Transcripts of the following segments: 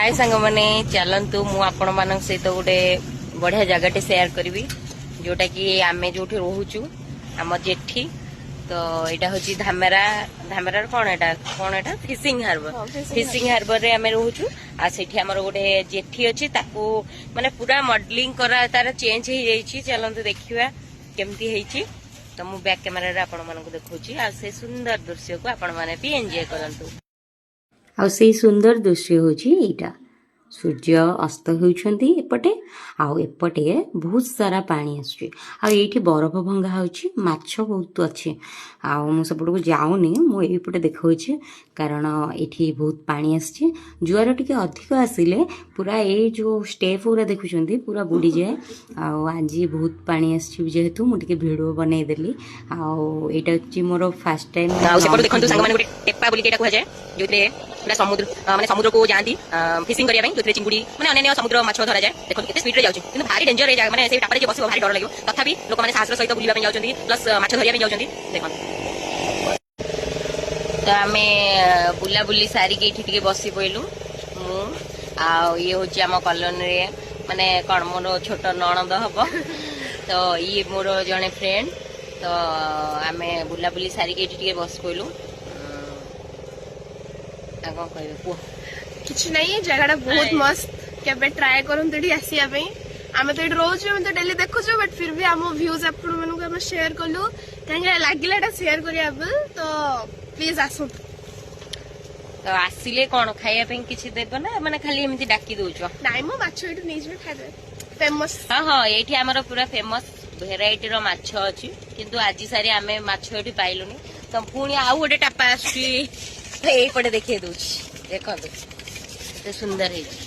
ହାଏ ସାଙ୍ଗମାନେ, ଚାଲନ୍ତୁ, ମୁଁ ଆପଣମାନଙ୍କ ସହିତ ଗୋଟେ ବଢିଆ ଜାଗାଟେ ସେୟାର କରିବି, ଯୋଉଟା କି ଆମେ ଯୋଉଠି ରହୁଛୁ, ଆମ ଜେଠି। ତ ଏଇଟା ହଉଛି ଧାମେରା। ଧାମେରାର କଣ ଏଇଟା, କଣ ଏଇଟା, ଫିସିଂ ହାର୍ବର। ହଁ, fishing. ଫିସିଂ ହାର୍ବରରେ ଆମେ ରହୁଛୁ ଆଉ ସେଠି ଆମର ଗୋଟେ ଜେଠି ଅଛି। ତାକୁ ମାନେ ପୁରା ମଡେଲିଂ କରା, ତାର ଚେଞ୍ଜ ହେଇଯାଇଛି। ଚାଲନ୍ତୁ ଦେଖିବା କେମିତି ହେଇଛି। ତ ମୁଁ ବ୍ୟାକ୍ କ୍ୟାମେରାରେ ଆପଣମାନଙ୍କୁ ଦେଖଉଛି ଆଉ ସେ ସୁନ୍ଦର ଦୃଶ୍ୟକୁ ଆପଣମାନେ ବି ଏନ୍ଜୟ କରନ୍ତୁ। ଆଉ ସେଇ ସୁନ୍ଦର ଦୃଶ୍ୟ ହେଉଛି ଏଇଟା। ସୂର୍ଯ୍ୟ ଅସ୍ତ ହେଉଛନ୍ତି ଏପଟେ ଆଉ ଏପଟେ ବହୁତ ସାରା ପାଣି ଆସୁଛି ଆଉ ଏଇଠି ବରଫ ଭଙ୍ଗା ହେଉଛି, ମାଛ ବହୁତ ଅଛି। ଆଉ ମୁଁ ସେପଟକୁ ଯାଉନି, ମୁଁ ଏଇପଟେ ଦେଖାଉଛି, କାରଣ ଏଇଠି ବହୁତ ପାଣି ଆସିଛି। ଜୁଆର ଟିକେ ଅଧିକ ଆସିଲେ ପୁରା ଏଇ ଯେଉଁ ଷ୍ଟେପ୍ ଗୁଡ଼ା ଦେଖୁଛନ୍ତି, ପୁରା ବୁଡ଼ିଯାଏ। ଆଉ ଆଜି ବହୁତ ପାଣି ଆସିଛି ଯେହେତୁ ମୁଁ ଟିକେ ଭିଡ଼ିଓ ବନେଇଦେଲି। ଆଉ ଏଇଟା ହେଉଛି ମୋର ଫାର୍ଷ୍ଟ ଟାଇମ୍। ଆଉ ସେପଟୁ ଦେଖନ୍ତୁ ସାଙ୍ଗମାନେ, ଗୋଟେ ଟେପା ବୋଲିକି ଏଇଟା କୁହାଯାଏ, ଯୋଉଥିରେ ପୁରା ସମୁଦ୍ର ମାନେ ସମୁଦ୍ରକୁ ଯାଆନ୍ତି ଫିସିଂ କରିବା ପାଇଁ, ଯୋଉଥିରେ ଚିଙ୍ଗୁଡି ମାନେ ଅନ୍ୟାନ୍ୟ ସମୁଦ୍ର ମାଛ ଧରାଯାଏ। ଦେଖନ୍ତୁ କେତେ ସ୍ପିଡରେ ଯାଉଛି, କିନ୍ତୁ ଭାରି ଡେଞ୍ଜର। ଏ ଜାଗା ମାନେ ସେଇ ଟାପାରେ ଯିଏ ବସିବ, ଭାରି ଡର ଲାଗିବ। ତଥାପି ଲୋକମାନେ ସାହସର ସହିତ ବୁଲିବା ପାଇଁ ଯାଉଛନ୍ତି, ପ୍ଲସ୍ ମାଛ ଧରିବା ପାଇଁ ଯାଉଛନ୍ତି। ଦେଖନ୍ତୁ ତ, ଆମେ ବୁଲାବୁଲି ସାରିକି ଏଇଠି ଟିକେ ବସି ପଇଲୁ ମୁଁ ଆଉ ଇଏ ହଉଛି ଆମ କଲୋନୀରେ, ମାନେ କଣ, ମୋର ଛୋଟ ନଣନ୍ଦ ହବ। ତ ଇଏ ମୋର ଜଣେ ଫ୍ରେଣ୍ଡ। ତ ଆମେ ବୁଲାବୁଲି ସାରିକି ଏଇଠି ଟିକେ ବସି ପଇଲୁ। ଆଉ କଣ କହିବେ କୁହ? କିଛି ନାହିଁ, ଏ ଜାଗାଟା ବହୁତ ମସ୍ତ। କେବେ ଟ୍ରାଏ କରନ୍ତୁ ଏଠି ଆସିବା ପାଇଁ। ଆମେ ତ ଏଠି ରହୁଛୁ, ଆମେ ତ ଡେଲି ଦେଖୁଛୁ, ବଟ୍ ଫିର ବି ଆମ ଭ୍ୟୁଜ ଆପଣମାନଙ୍କୁ ଆମେ ସେୟାର କଲୁ, କାହିଁକି ନା ଲାଗିଲା ଏଟା ସେୟାର କରିବା ତ ପ୍ଲିଜ ଆସନ୍ତୁ। ତ ଆସିଲେ କଣ ଖାଇବା ପାଇଁ କିଛି ଦେବ ନା ମାନେ ଖାଲି ଏମିତି ଡାକି ଦଉଛ? ନାଇଁ, ମୁଁ ମାଛ ଏଇଠୁ ନେଇଯିବେ, ଖାଇଦେବେ, ଫେମସ। ହଁ, ଏଇଠି ଆମର ପୁରା ଫେମସ ଭେରାଇଟିର ମାଛ ଅଛି, କିନ୍ତୁ ଆଜି ସାରି ଆମେ ମାଛ ଏଠି ପାଇଲୁନି। ତ ପୁଣି ଆଉ ଗୋଟେ ଟାପା ଆସୁଛି, ତ ଏଇପଟେ ଦେଖେଇ ଦଉଛି। ଦେଖନ୍ତୁ କେତେ ସୁନ୍ଦର ହେଇଛି।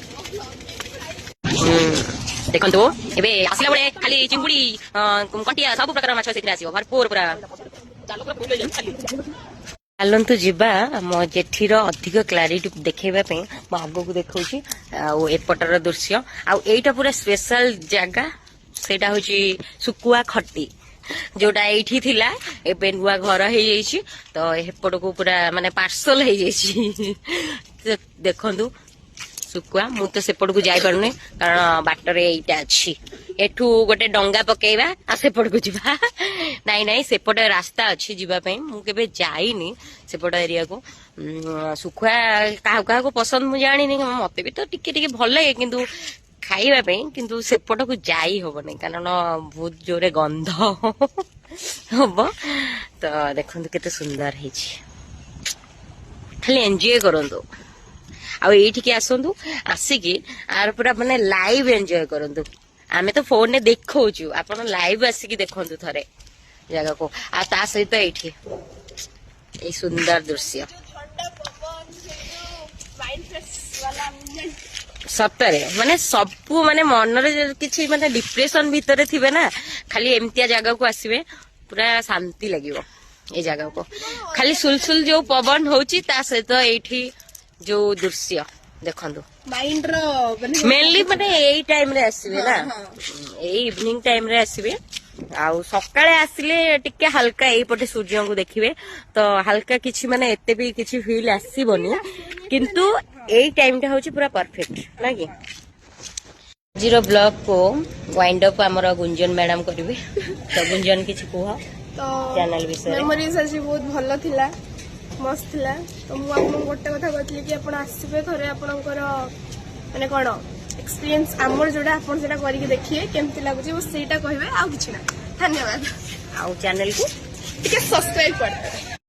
ଦେଖନ୍ତୁ, ଏବେ ଆସିଲା ବେଳେ ଖାଲି ଚିଙ୍ଗୁଡି, କଣ୍ଟିଆ, ସବୁ ପ୍ରକାର ମାଛ ସେଥିରେ ଆସିବ ଭରପୁର ପୁରା। ଚାଲନ୍ତୁ ଯିବା। ଆମ ଜେଠିର ଅଧିକ କ୍ଲାରିଟି ଦେଖେଇବା ପାଇଁ ମୁଁ ଆଗକୁ ଦେଖଉଛି ଆଉ ଏପଟର ଦୃଶ୍ୟ। ଆଉ ଏଇଟା ପୁରା ସ୍ପେଶାଲ ଜାଗା, ସେଇଟା ହଉଛି ଶୁକୁଆ ଖଟି, ଯୋଉଟା ଏଇଠି ଥିଲା। ଏବେ ନୂଆ ଘର ହେଇଯାଇଛି, ତ ଏପଟକୁ ପୁରା ମାନେ ପାର୍ସଲ ହେଇଯାଇଛି। ତ ଦେଖନ୍ତୁ ଶୁକୁଆ। ମୁଁ ତ ସେପଟକୁ ଯାଇପାରୁନି, କାରଣ ବାଟରେ ଏଇଟା ଅଛି। ଏଠୁ ଗୋଟେ ଡଙ୍ଗା ପକେଇବା ଆଉ ସେପଟକୁ ଯିବା। ନାଇଁ ନାଇଁ, ସେପଟେ ରାସ୍ତା ଅଛି ଯିବା ପାଇଁ। ମୁଁ କେବେ ଯାଇନି ସେପଟ ଏରିଆକୁ। ଶୁଖୁଆ କାହାକୁ କାହାକୁ ପସନ୍ଦ ମୁଁ ଜାଣିନି। ମତେ ବି ତ ଟିକେ ଟିକେ ଭଲ ଲାଗେ କିନ୍ତୁ ଖାଇବା ପାଇଁ, କିନ୍ତୁ ସେପଟକୁ ଯାଇ ହବନି, କାରଣ ବହୁତ ଜୋରେ ଗନ୍ଧ ହବ। ତ ଦେଖନ୍ତୁ କେତେ ସୁନ୍ଦର ହେଇଛି, ଖାଲି ଏନ୍ଜୟ କରନ୍ତୁ। ଆଉ ଏଇଠିକି ଆସନ୍ତୁ, ଆସିକି ଆର ପୁରା ମାନେ ଲାଇଭ୍ ଏନ୍ଜୟ କରନ୍ତୁ। ଆମେ ତ ଫୋନରେ ଦେଖଉଛୁ, ଆପଣ ଲାଇଭ୍ ଆସିକି ଦେଖନ୍ତୁ ଥରେ ଜାଗାକୁ। ଆଉ ତା ସହିତ ଏଇଠି ଏଇ ସୁନ୍ଦର ଦୃଶ୍ୟ। ଥଣ୍ଡା ପବନ, ମାଇଣ୍ଡ ଫ୍ରେଶ ବାଲା ମୁଭମେଣ୍ଟ। ସତରେ ମାନେ ସବୁ ମାନେ ମନରେ ଯଦି କିଛି ମାନେ ଡିପ୍ରେସନ ଭିତରେ ଥିବେ ନା, ଖାଲି ଏମିତିଆ ଜାଗାକୁ ଆସିବେ, ପୁରା ଶାନ୍ତି ଲାଗିବ। ଏଇ ଜାଗାକୁ ଖାଲି ସୁଲସୁଲ ଯୋଉ ପବନ ହଉଛି, ତା ସହିତ ଏଇଠି ଯୋଉ ଦୃଶ୍ୟ ଦେଖନ୍ତୁ। ମାଇଣ୍ଡ ର ମାନେ ମେନଲି ମାନେ ଏଇ ଟାଇମ ରେ ଆସିବେ ନା, ଏଇ ଇଭିନିଂ ଟାଇମ ରେ ଆସିବେ। ଆଉ ସକାଳେ ଆସିଲେ ଟିକେ ହାଲକା ଏଇପଟେ ସୂର୍ଯ୍ୟଙ୍କୁ ଦେଖିବେ, ତ ହାଲକା କିଛି ମାନେ ଏତେ ବି କିଛି ଫିଲ୍ ଆସିବନି, କିନ୍ତୁ ଏଇ ଟାଇମ ଟା ହଉଛି ପୁରା ପରଫେକ୍ଟ, ନା କି? ଆଜିର ବ୍ଲଗ କୁ ୱାଇଣ୍ଡ ଅପ୍ ଆମର ଗୁଞ୍ଜନ ମ୍ୟାଡାମ କରିବେ। ତ ଗୁଞ୍ଜନ, କିଛି କୁହ ତ ଚ୍ୟାନେଲ ବିଷୟରେ। ମେମୋରିଜ ଆଜି ବହୁତ ଭଲ ଥିଲା, ମସ୍ତ ଥିଲା। ତ ମୁଁ ଆପଣଙ୍କୁ ଗୋଟେ କଥା କହିଥିଲି କି ଆପଣ ଆସିବେ ଥରେ, ଆପଣଙ୍କର ମାନେ କଣ ଏକ୍ସପିରିଏନ୍ସ ଆମର ଯୋଉଟା, ଆପଣ ସେଇଟା କରିକି ଦେଖିବେ କେମିତି ଲାଗୁଛି ଓ ସେଇଟା କହିବେ, ଆଉ କିଛି ନା। ଧନ୍ୟବାଦ। ଆଉ ଚ୍ୟାନେଲକୁ ଟିକେ ସବସ୍କ୍ରାଇବ କରିଦେବେ।